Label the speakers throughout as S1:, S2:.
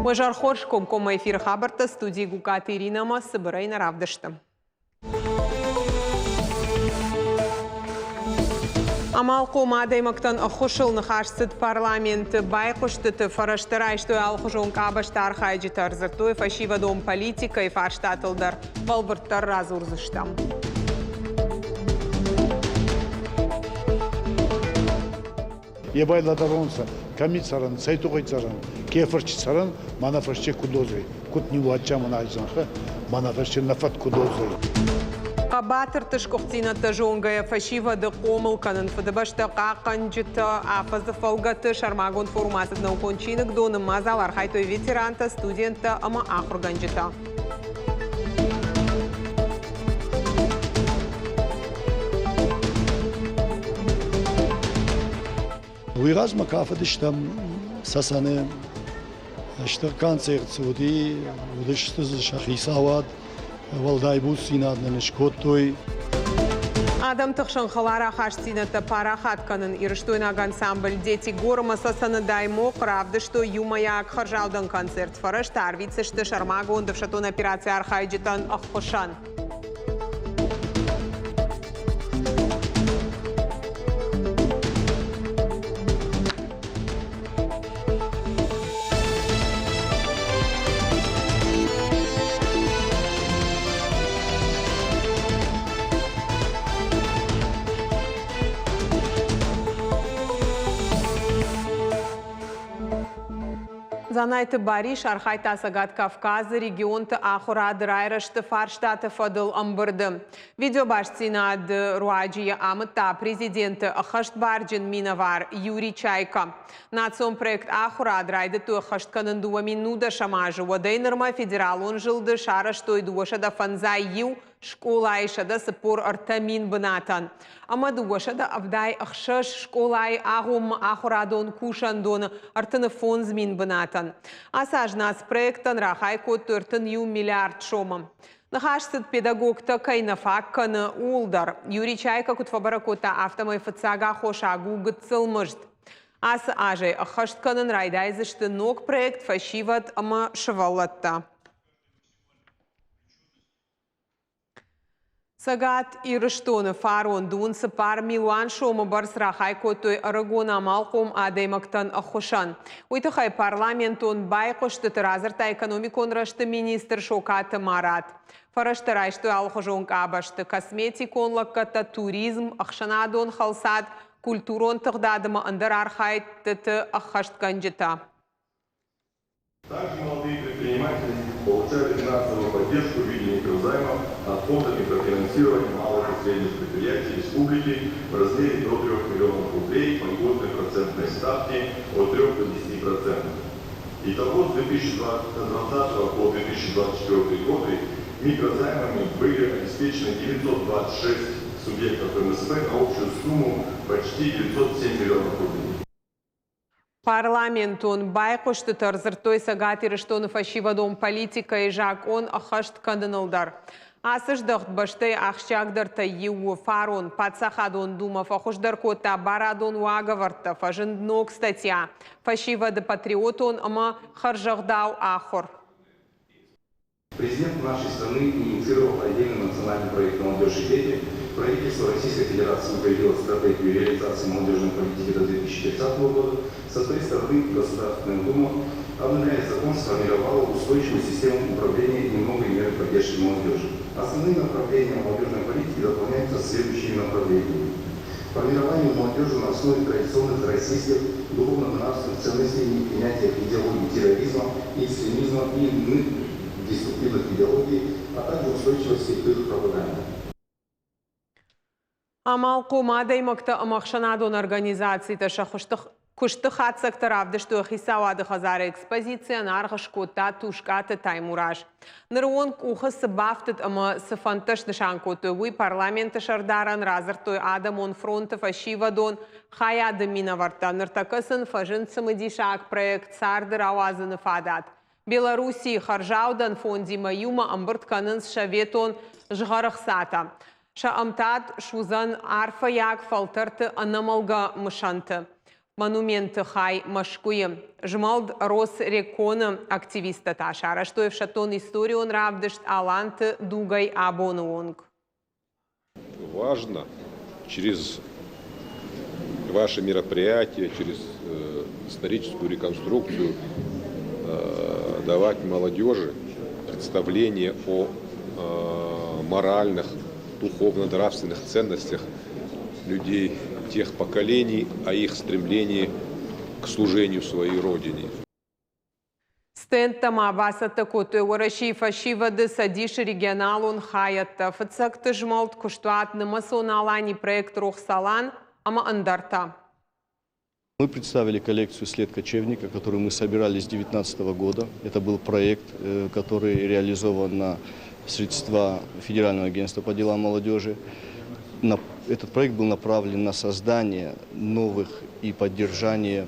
S1: Уӕ зӕр хорз, комкоммӕ эфиры хабӕрттӕ студийы Гукъаты Иринӕмӕ цыбырӕй нӕ равдысты. Амалхъом адӕймӕгтӕн ӕххуысыл ныхас цыд парламенты байхъуыстыты фӕрӕзтӕ райстой алыхуызон къабӕзты архайджытӕ, ӕрдзырдтой фӕсивӕдон политикӕйы фарстатыл дӕр. Бӕлвырддӕр радзурдзыстӕм.
S2: Е байлӕдӕронцӕ, кӕми цӕрӕн, цӕй туххӕй цӕрӕн, ке фӕрсти цӕрӕн, ма нӕ фӕсте куд уодзӕй, куд ниууадзӕ мӕн ай зӕнхӕ, ма нӕ фӕсте нӕ фӕд куд уодзӕй.
S1: Хъӕбатырты сгуыхтдзинӕдтӕ зонгӕйӕ фӕсивӕды хъомыл кӕнын Фыдыбӕстӕ хъахъхъӕнджытӕ афӕдзы фӕлгӕты сӕрмагонд форум ацыд наукон чиныгдоны. Мадзал архайдтой ветерантӕ, студенттӕ ӕмӕ ахуыргӕнджытӕ.
S3: Уый размӕ кафыдыстӕм Цӕцӕны стыр концерт цы уыди, уыдысты дзы сӕ хицауад, уӕлдай буцдзинад нын скодтой.
S1: Адӕмты хсӕн хӕлар ахастдзинӕдтӕ парахат кӕнын ирыстойнаг ансамбль «Дети гор» ӕмӕ Цӕцӕны Даймохъ равдыстой иумӕйаг хӕрзаудӕн концерт. Фӕрӕзтӕ арвитдзысты сӕрмагонд ӕфсӕддон операцийы архайджытӕн ӕххуысӕн. Дзанайты Барис архайдта Цӕгат Кавказы регионты ахуырады райрӕзты фарстаты фӕдыл ӕмбырды. Видеобастдзинады руаджы йӕ амыдта президенты ӕххӕстбарджын минӕвар Юрий Чайка. Национ проект «Ахуырад» райдыдтой ӕххӕст кӕнын 2010 азы. Уӕдӕй нырмӕ федералон зылды сарӕзтой 251 скъолайы 143 мин бынатӕн ӕмӕ 276 скъолайы агъоммӕ ахуырадон кусӕндоны 35 мин бынатӕн. Ацы аз нацпроектӕн рахай кодтой 31 миллиард сомы. Ныхас цыд педагогтӕ кӕй нӕ фаг кӕны, ууыл дӕр. Юрий Чайка куыд фӕбӕрӕг кодта, афтӕмӕй фыццаг аххосаг у гыццыл мызд. Ацы азӕй ӕххӕст кӕнын райдайдзысты ног проект «Фӕсивӕд ӕмӕ сывӕллӕттӕ». Цӕгат Ирыстоны фарон дыууын цыппар милуан сомы бӕрц рахай кодтой ӕрыгон амалхъом адӕймӕгтӕн ӕххуысӕн. Уый тыххӕй парламентон байхъуыстыты радзырдта экономикон рӕзты министр Сокаты Марат. Фӕрӕзтӕ райстой алыхуызон къабӕзты: косметикон лӕггӕдтӕ, туризм, ӕхсӕнадон хӕлцад, культурон тыгъдад ӕмӕ ӕндӕр архайдтыты ӕххӕстгӕнджытӕ.
S4: Также молодые предприниматели получали финансовую поддержку в виде микрозаймов от Фонда микрофинансирования малых и средних предприятий республики в размере до 3 миллионов рублей по льготной процентной ставке от 3 до 10%. Итого с 2020 по 2024 годы микрозаймами были обеспечены 926 субъектов МСП на общую сумму почти 907 миллионов рублей.
S1: Парламентон байхъуыстыты ӕрдзырдтой Цӕгат Ирыстоны фӕсивӕдон политикӕйы закъон ӕххӕст кӕныныл дӕр. Ацы здӕхт бӕстӕйы ахсджиагдӕртӕй иу у. Фарон Паддзахадон Думӕ фӕхуыздӕр кодта барадон уагӕвӕрдтӕ, фӕзынд ног статья «Фӕсивӕды патриотон ӕмӕ хӕрзӕгъдау ахуыр».
S5: Президент нашей страны инициировал отдельный национальный проект «Молодежь и дети». Правительство Российской Федерации утвердило стратегию реализации молодежной политики до 2030 года. Со своей стороны Государственная Дума, обновляя закон, сформировала устойчивую систему управления и новые меры поддержки молодежи. Основные направления молодежной политики дополняются следующими направлениями. Формирование молодежи на основе традиционных российских духовно-нравственных ценностей и принятия идеологии терроризма, экстремизма и иных деструктивных идеологий, а также устойчивости к их пропаганде.
S1: Амалхъом адӕймӕгтӕ ӕмӕ ӕхсӕнадон организацитӕ сӕ куысты хатдзӕгтӕ равдыстой Хицауады хӕдзары экспозицийӕн аргъ скодта Тускъаты Таймураз. Ныры онг къухы цы бафтыд ӕмӕ цы фӕндтӕ снысан кодтой, уый парламенты сӕрдарӕн радзырдтой Адӕмон фронты фӕсивӕдон хайады минӕвӕрттӕ. Ныртӕккӕ сын фӕзынд цымыдисаг проект царды рауадзыны фадат. Белоруссийы хӕрзаудӕн фондимӕ иумӕ ӕмбырд кӕнынц советон згъӕрыхцатӕ. Сӕ ӕмтад суыдзӕн арфӕйаг фӕлтӕрты ӕнӕмӕлгӕ мысӕнты. монументы хай Мӕскуыйы. Змӕлд Росрекон-ы активисттӕ та сарӕзтой ӕфсӕддон-историон равдыст Аланты дугӕй абоны онг.
S4: Важно через ваше мероприятие, через историческую реконструкцию давать молодежи представление о моральных, духовно-нравственных ценностях людей тех поколений, о их стремлении к служению своей Родине.
S1: Стендтӕ ма бацӕттӕ кодтой Уӕрӕсейы фӕсивӕды цӕдисы регионалон хайӕдтӕ, фыццӕгты змӕлд, куыстуат Нымӕцон Алани, проект Рохсалан ӕмӕ ӕндӕртӕ.
S6: Мы представили коллекцию «След кочевника», которую мы собирали с 2019 года. Это был проект, который реализован на средства Федерального агентства по делам молодежи. Этот проект был направлен на создание новых и поддержание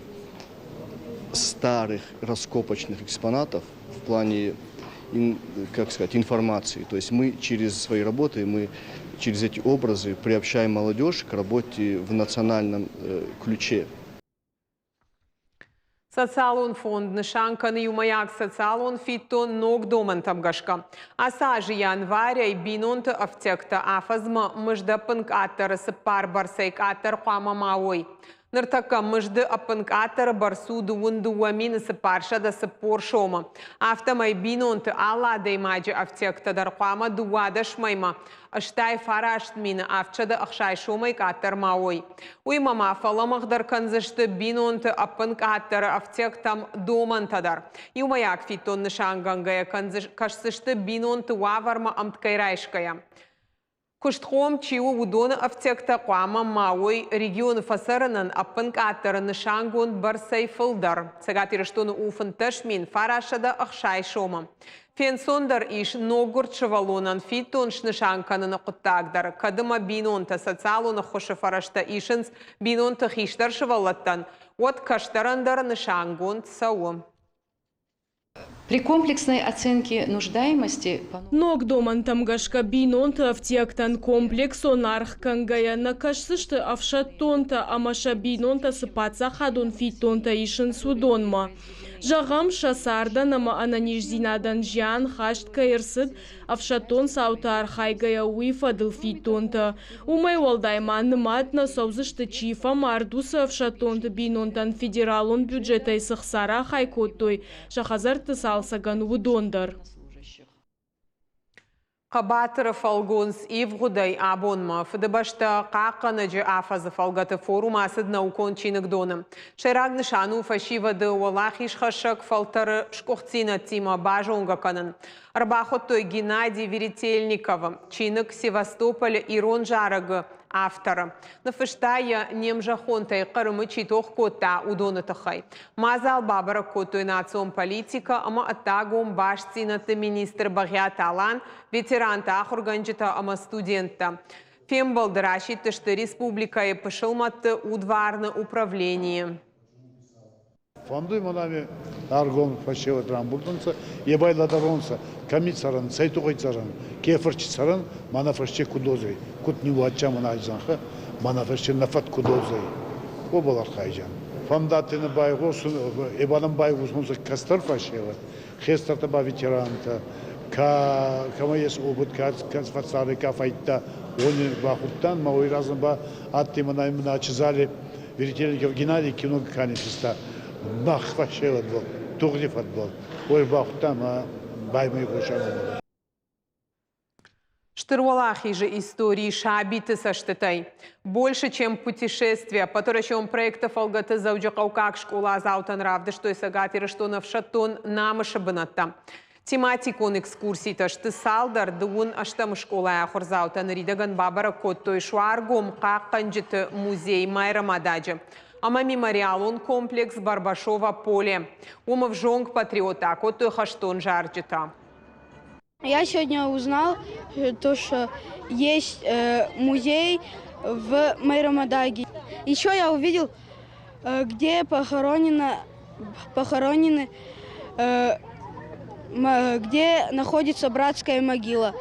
S6: старых раскопочных экспонатов в плане, как сказать, информации. То есть мы через свои работы, мы через эти образы приобщаем молодежь к работе в национальном ключе.
S1: Социалон фонд нысан кӕны иумӕйаг социалон фиддон ног домӕнтӕм гӕсгӕ. Ацы азы январӕй бинонты ӕфтиӕгтӕ афӕдзмӕ мызд ӕппынкъаддӕры цыппар бӕрцӕй къаддӕр хъуамӕ ма уой. Ныртӕккӕ мызды ӕппынкъаддӕры бӕрц у 22 440 сомы. Афтӕмӕй бинонты алы адӕймаджы ӕфтиӕгтӕ дӕр хъуамӕ 12 мӕймӕ 89 760 сомӕй къаддӕр ма уой. Уыимӕ ма фӕлӕмӕгъдӕр кӕндзысты бинонты ӕппынкъаддӕры ӕфтиӕгтӕм домӕнтӕ дӕр. Иумӕйаг фиддон нысангӕнгӕйӕ кӕсдзысты бинонты уавӕрмӕ ӕмткӕй райсгӕйӕ. Куыстхъом чи у, уыдоны ӕфтиӕгтӕ хъуамӕ ма уой регионы фӕцӕрынӕн ӕппынкъаддӕры нысангонд бӕрцӕй фылдӕр. Цӕгат Ирыстоны у 15 960 сомы. Фенцондӕр ис ноггуырд сывӕллонӕн фиддон снысан кӕныны хъуыддаг дӕр. Кӕд ӕмӕ бинонтӕ социалон ӕххуысы фӕрӕзтӕ исынц бинонты хистӕр сывӕллӕттӕн, уӕд кӕстӕрӕн дӕр нысангонд цӕуы.
S7: При комплексной оценке нуждаемости
S8: Ног домӕнтӕм гӕсгӕ бинонты ӕфтиӕгтӕн комплексон аргъ кӕнгӕйӕ нӕ кӕсдзысты ӕфсӕддонтӕ ӕмӕ сӕ бинонтӕ цы паддзахадон фиддонтӕ исынц, уыдонмӕ. Зӕгъӕм, сӕ цардӕн ӕмӕ ӕнӕниздзинадӕн зиан хаст кӕй ӕрцыд, ӕфсӕддон цауты архайгӕйӕ, уый фӕдыл фиддонтӕ. Уымӕй уӕлдай ма нымад нӕ цӕудзысты, чи фӕмард, уыцы ӕфсӕддонты бинонтӕн федералон бюджетӕй цы хца рахай кодтой сӕ хӕдзӕртты цалцӕгӕн, уыдон дӕр.
S1: Хъӕбатыры фӕлгонц ивгъуыдӕй абонмӕ. Фыдыбӕстӕ хъахъхъӕнӕджы афӕдзы фӕлгӕты форум ацыд наукон чиныгдоны. Сӕйраг нысан у фӕсивӕды уӕлахизхӕссӕг фӕлтӕры сгуыхтдзинӕдтимӕ базонгӕ кӕнын. Ӕрбахуыдтой Геннадий Веретельниковы, чиныг «Севастополы ирон зарӕг»-ы авторы. Ныффыста йӕ не мзӕххонтӕй Хъырымы чи тох кодта, уыдоны тыххӕй. Мадзал бабӕрӕг кодтой национ политикӕ ӕмӕ ӕддагон бастдзинӕдты министр Бӕгъиаты Алан, ветерантӕ, ахуыргӕнджытӕ ӕмӕ студенттӕ. Фембӕлды расидтысты республикӕйы пысылмӕтты удварны управленийы.
S2: Фӕндуй мӕн ами ӕргом фӕсевӕд рамбурдӕнцӕ, е байлӕдӕронцӕ, кӕми цӕрӕн, цӕй туххӕй цӕрӕн, ке фӕрсти цӕрӕн, ма нӕ фӕсте куд уодзӕй, куд ниууадзиан мӕнӕ зӕнхӕ, ма нӕ фӕсте нӕ фӕд куд уодзӕй, уобӕл архайдзиан. Фӕндадтӕй нӕ байгъосун, е ба нӕм байгъосунцӕ кӕстӕр фӕсевӕд, хестӕртӕ ба ветерантӕ, ка кӕмӕ ес опыт, ка фӕццардӕй, ка фӕййидта, уони бахудтан, ма уой размӕ ба адтӕй мӕнӕ ачи зали Веретельников Геннадий кино ка ниффиста мах фӕсевӕдбӕл, тугъди фӕдбӕл. Уой бахудта ма баймӕ игъосӕн.
S1: Стыр Уӕлахизы истории сабиты цӕстытӕй. Больше, чем путешествие. Ӕппӕтуӕрӕсеон проекты фӕлгӕты Дзӕуджыхъӕуккаг скъоладзаутӕн равдыстой Цӕгат Ирыстоны ӕфсӕддон намысы бынӕттӕ. Тематикон экскурситӕ сты цалдӕр. 18-ӕм скъолайы ахуырдзаутӕ ныридӕгӕн бабӕрӕг кодтой Суаргом, хъахъхъӕнджыты музей Майрӕмададжы ӕмӕ мемориалон комплекс Барбашово поле. Уым ӕвзонг патриоттӕ акодтой хӕстон зарджытӕ.
S9: Я сегодня узнал, то, что есть музей в Майрамадаге. Еще я увидел, где похоронены, где находится братская могила.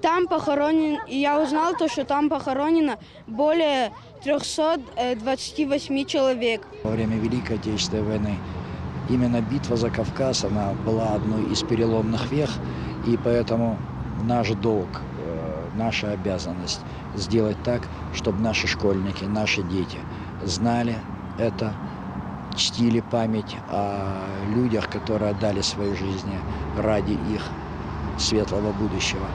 S9: Там похоронен, и я узнал то, что там похоронено более 328 человек.
S10: Во время Великой Отечественной войны именно битва за Кавказ, она была одной из переломных вех, и поэтому наш долг, наша обязанность сделать так, чтобы наши школьники, наши дети знали это, чтили память о людях, которые отдали свои жизни ради их светлого будущего.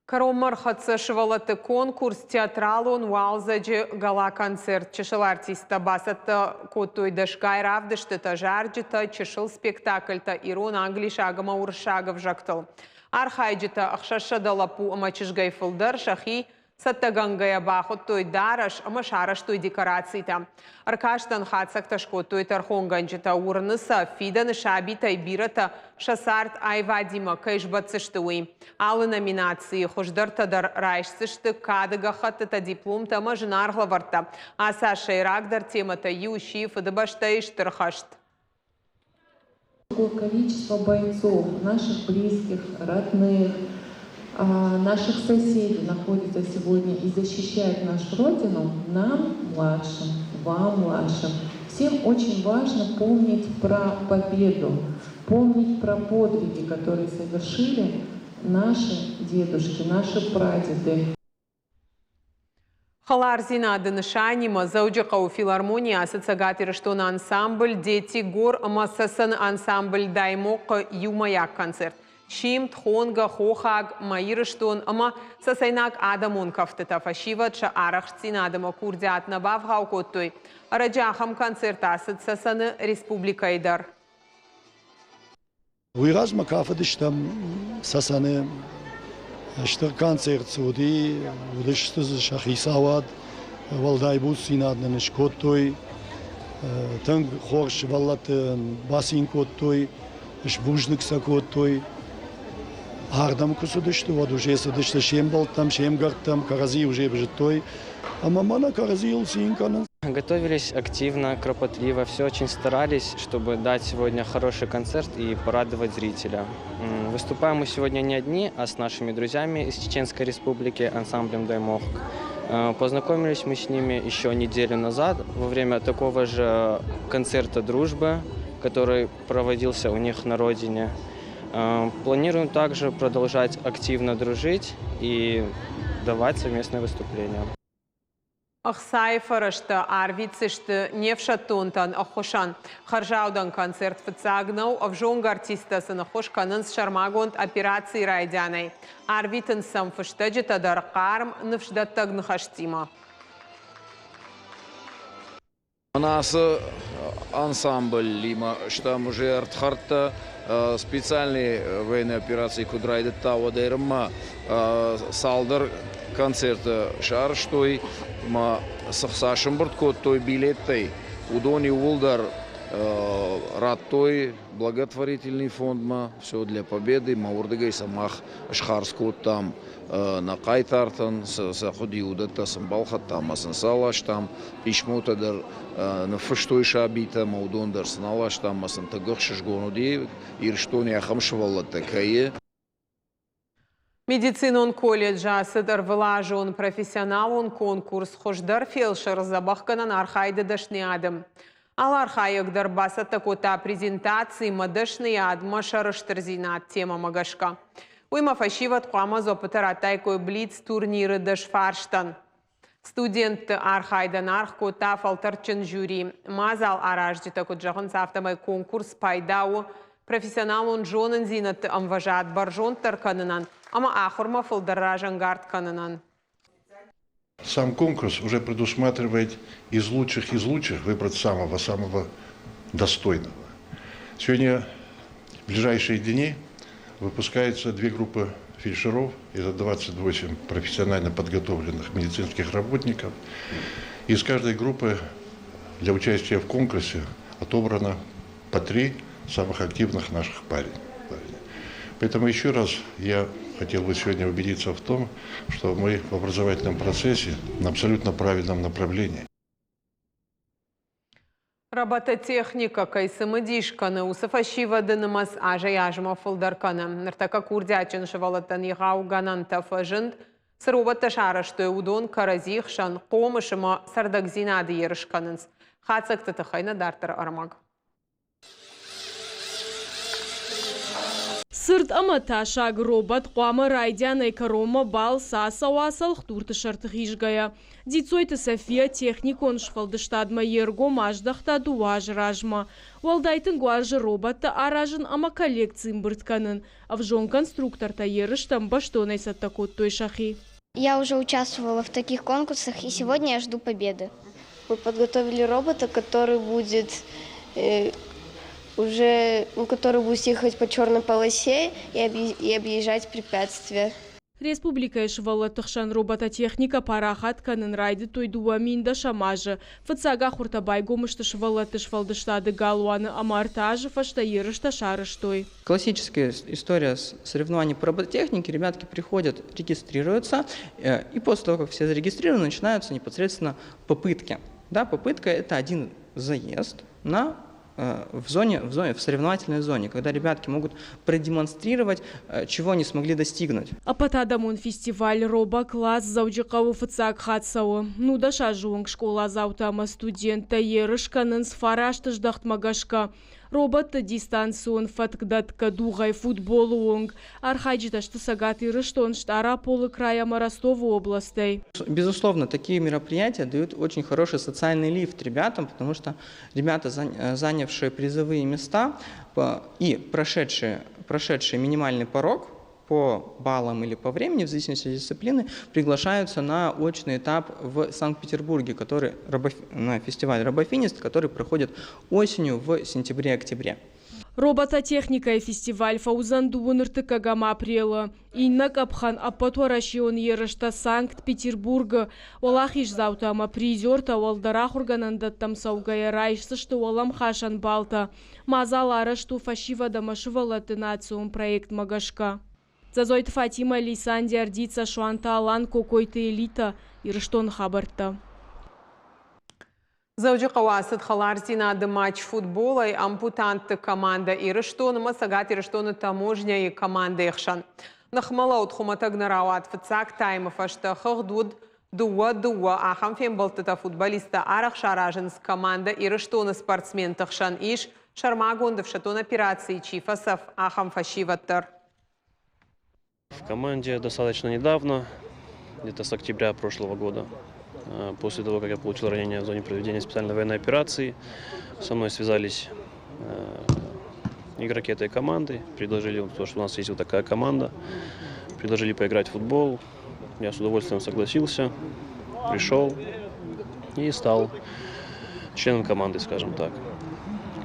S1: Кӕронмӕ ӕрхӕццӕ сывӕллӕтты конкурс Театралон уалдзӕджы гала-концерт. Чысыл артисттӕ бацӕттӕ кодтой дӕсгай равдыстытӕ, зарджытӕ, чысыл спектакльтӕ ирон, англисаг ӕмӕ уырыссаг ӕвзӕгтыл. Архайджытӕ 600 лӕппу ӕмӕ чызгӕй фылдӕр сӕхи цӕттӕгӕнгӕйӕ бахуыдтой дарӕс ӕмӕ сарӕзтой декорацитӕ. Ӕркастӕн хатдзӕгтӕ скодтой тӕрхонгӕнджытӕ. Уырны сӕ, фидӕны сабитӕй бирӕтӕ сӕ цард аивадимӕ кӕй сбӕтдзысты, уый. Алы номинацийы хуыздӕртӕ дӕр райсдзысты кады гӕххӕттытӕ, дипломтӕ ӕмӕ зынаргъ лӕвӕрттӕ. Ацы аз сӕйрагдӕр темӕтӕй иу сси Фыдыбӕстӕйы Стыр хӕст.
S11: Такое количество бойцов, наших близких, родных, наших соседей находится сегодня и защищает нашу Родину, нам, младшим, вам, младшим, всем очень важно помнить про победу, помнить про подвиги, которые совершили наши дедушки, наши прадеды.
S1: Хӕлардзинады нысанимӕ Дзӕуджыхъӕуы филармонийы ацыд Цӕгат Ирыстоны ансамбль «Дети гор» ӕмӕ Цӕцӕны ансамбль «Даймохъ-ы» иумӕйаг концерт. Симд, Хонгӕ, Хохаг, Мӕ Ирыстон ӕмӕ цӕцӕйнаг адӕмон кӕфтытӕ фӕсивӕд сӕ арӕхстдзинад ӕмӕ курдиат нӕ бавгъау кодтой. Ӕрӕджы ахӕм концерт ацыд Цӕцӕны республикӕйы дӕр.
S3: Уый размӕ кафыдыстӕм Цӕцӕны стыр концерт цы уыди, уыдысты дзы сӕ хицауад, уӕлдай буцдзинад нын скодтой, тынг хорз сывӕллӕтты бацин кодтой, сбузныг сӕ кодтой. Ардӕм куы цыдысты, уӕд уже цыдысты се мбӕлттӕм, се мгӕрттӕм, кӕрӕдзийы уже зыдтой ӕмӕ мӕнӕ кӕрӕдзийыл цин кӕнынц.
S12: Готовились активно, кропотливо, все очень старались, чтобы дать сегодня хороший концерт и порадовать зрителя. Выступаем мы сегодня не одни, а с нашими друзьями из Чеченской Республики, ансамблем «Даймохк». Познакомились мы с ними еще неделю назад во время такого же концерта дружбы, который проводился у них на родине. Планируем также продолжать активно дружить и давать совместные выступления.
S1: Ӕхцайы фӕрӕзтӕ арвитдзысты не фсӕддонтӕн ӕххуысӕн. Хӕрзаудӕн концерт фыццаг нӕу, ӕвзонг артисттӕ сын ӕххуыс кӕнынц сӕрмагонд операцийы райдианӕй. Арвитынц сӕм фыстӕджытӕ дӕр хъарм, ныфсдӕттӕг ныхӕстимӕ.
S13: Ацы ансамблимӕ стӕм уже ӕрдхӕрдтӕ специальный военной операци куыд райдыдта, уӕд ӕрмӕ цалдӕр концерты сарӕзтой ӕмӕ цы хца сӕмбырд кодтой билеттӕй, уыдон иууылдӕр радтой благотворительный фондмӕ «Все для победы», ӕмӕ уырдыгӕй сӕ мах схардз кодтам нӕ хъайтартӕн сӕ хъуыди, уыдӕттӕ сын балхӕдтам ӕмӕ сын сӕ аластам. Писмотӕ дӕр ныффыстой сабитӕ ӕмӕ уыдон дӕр сын аластам ӕмӕ сын тынг ӕхсызгон уыди, Ирыстоны ахӕм сывӕллӕттӕ кӕй и.
S1: Медицинон колледжы ацыд ӕрвылазон профессионалон конкурс «Хуыздӕр фелсыр дзӕбӕхгӕнӕн архайды дӕсныйады». Алы архайӕг дӕр бацӕттӕ кодта презентаци «Мӕ дӕсныйад, мӕ сӕрыстырдзинад» темӕмӕ гӕсгӕ. Уый ма фӕсивӕд хъуамӕ дзуӕппытӕ радтаиккой блиц-турниры дӕс фарстӕн. Студентты архайдӕн аргъ кодта фӕлтӕрдджын жюри. Мадзал аразджытӕ куыд зӕгъынц, афтӕмӕй конкурс пайда у профессионалон зонындзинӕдты ӕмвӕзад бӕрзонддӕр кӕнынӕн ӕмӕ ахуырмӕ фылдӕр разӕнгард кӕнынӕн.
S14: Сам конкурс уже предусматривает из лучших выбрать самого-самого достойного. Сегодня в ближайшие дни выпускаются две группы фельдшеров, это 28 профессионально подготовленных медицинских работников. Из каждой группы для участия в конкурсе отобрано по три самых активных наших парня. Поэтому еще раз я хотел бы сегодня убедиться в том, что мы в образовательном процессе на абсолютно правильном направлении.
S1: Робототехникӕ кӕй цымыдис кӕны, уыцы фӕсивӕды нымӕц азӕй-азмӕ фылдӕр кӕны. Ныртӕккӕ курдиатджын сывӕллӕттӕн егъау гӕнӕнтӕ фӕзынд. Цы роботтӕ сарӕзтой, уыдон кӕрӕдзийы хсӕн хъомыс ӕмӕ цӕрдӕгдзинады ерыс кӕнынц. Хатдзӕгты тыххӕй нӕ дарддӕры ӕрмӕг.
S8: Цырд ӕмӕ тасаг робот хъуамӕ райдианӕй кӕронмӕ балц ацӕуа цӕлхдурты сӕрты хизгӕйӕ. Дзиццойты София техникон сфӕлдыстадмӕ йе ргом аздӕхта дыууӕ азы размӕ. Уӕлдай тынг уарзы роботтӕ аразын ӕмӕ коллекци ӕмбырд кӕнын. Ӕвзонг конструктортӕ ерыстӕм бӕстонӕй цӕттӕ кодтой сӕхи.
S15: Я уже участвовала в таких конкурсах, и сегодня я жду победы. Мы подготовили робота, который будет уже, ну, который будет ехать по черной полосе и объезжать препятствия.
S8: Республикӕйы сывӕллӕтты хсӕн робототехникӕ парахат кӕнын райдыдтой 2010 азы. Фыццаг ахуыртӕ байгом сты сывӕллӕтты сфӕлдыстады галуаны ӕмӕ ӕртӕ азы фӕстӕ ерыстӕ сарӕзтой.
S12: Классическая история с соревнований по робототехнике. Ребятки приходят, регистрируются, и после того, как все зарегистрированы, начинаются непосредственно попытки. Да, попытка – это один заезд на в зоне, в зоне, в соревновательной зоне, когда ребятки могут продемонстрировать, чего они смогли достигнуть.
S8: Ӕппӕтадӕмон фестиваль Робокласс Дзӕуджыхъӕуы фыццаг хатт цӕуы. 19 азы онг скъоладзаутӕ ӕмӕ студенттӕ ерыс кӕнынц фараст здӕхтмӕ гӕсгӕ. Роботты дистанцион фӕткдӕтгӕ дугъӕй футболы онг. Архайджытӕ сты Цӕгат Ирыстон, Стъараполы край ӕмӕ Ростовы областӕй.
S12: Безусловно, такие мероприятия дают очень хороший социальный лифт ребятам, потому что ребята, занявшие призовые места и прошедшие минимальный порог по баллам или по времени, в зависимости от дисциплины, приглашаются на очный этап в Санкт-Петербурге, который, на фестиваль «Робофинист», который проходит осенью в сентябре-октябре.
S8: Робототехникӕйы фестиваль фӕуыдзӕн дыууын ӕртыккӕгӕм апрелы. Иннӕ къӕпхӕн ӕппӕтуӕрӕсеон ерыстӕ Санкт-Петербургы. Уӕлахиздзаутӕ ӕмӕ призертӕ уӕлдӕр ахуыргӕнӕндӕттӕм цӕугӕйӕ райсдзысты уӕлӕмхасӕн баллтӕ. Мадзал арӕзт у фӕсивӕд ӕмӕ сывӕллӕтты национ проектмӕ гӕсгӕ. Дзӕдзойты Фатимӕ, Лисанди Ардица, Суанты Алан, Кокойты Элита, Ирыстоны хабӕрттӕ.
S1: Дзӕуджыхъӕуы ацыд хӕлардзинады матч футболӕй ампутантты командӕ Ирыстон ӕмӕ Цӕгат Ирыстоны таможнӕйы командӕйы хсӕн. Ныхмӕлӕуд хуымӕтӕг нӕ рауад. Фыццаг таймы фӕстӕ хыгъд уыд дыууӕ-дыууӕ. Ахӕм фембӕлдтытӕ футболисттӕ арӕх саразынц. Командӕ Ирыстоны спортсменты хсӕн ис, сӕрмагонд ӕфсӕддон операцийы чи фӕцӕф, ахӕм фӕсивӕд дӕр.
S16: В команде достаточно недавно, где-то с октября прошлого года. После того, как я получил ранение в зоне проведения специальной военной операции, со мной связались игроки этой команды, предложили, то, что у нас есть вот такая команда, предложили поиграть в футбол. Я с удовольствием согласился, пришел и стал членом команды, скажем так.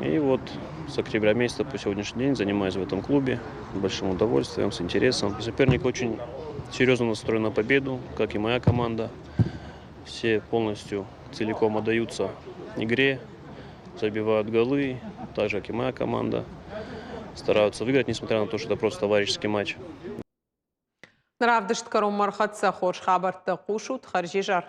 S16: И вот с октября месяца по сегодняшний день занимаюсь в этом клубе с большим удовольствием, с интересом. Соперник очень серьезно настроен на победу, как и моя команда. Все полностью целиком отдаются игре, забивают голы, так же, как и моя команда. Стараются выиграть, несмотря на то, что это просто товарищеский матч.
S1: Равдыст кӕронмӕ ӕрхӕццӕ хорз хабӕрттӕ хъусут хӕрзизӕр.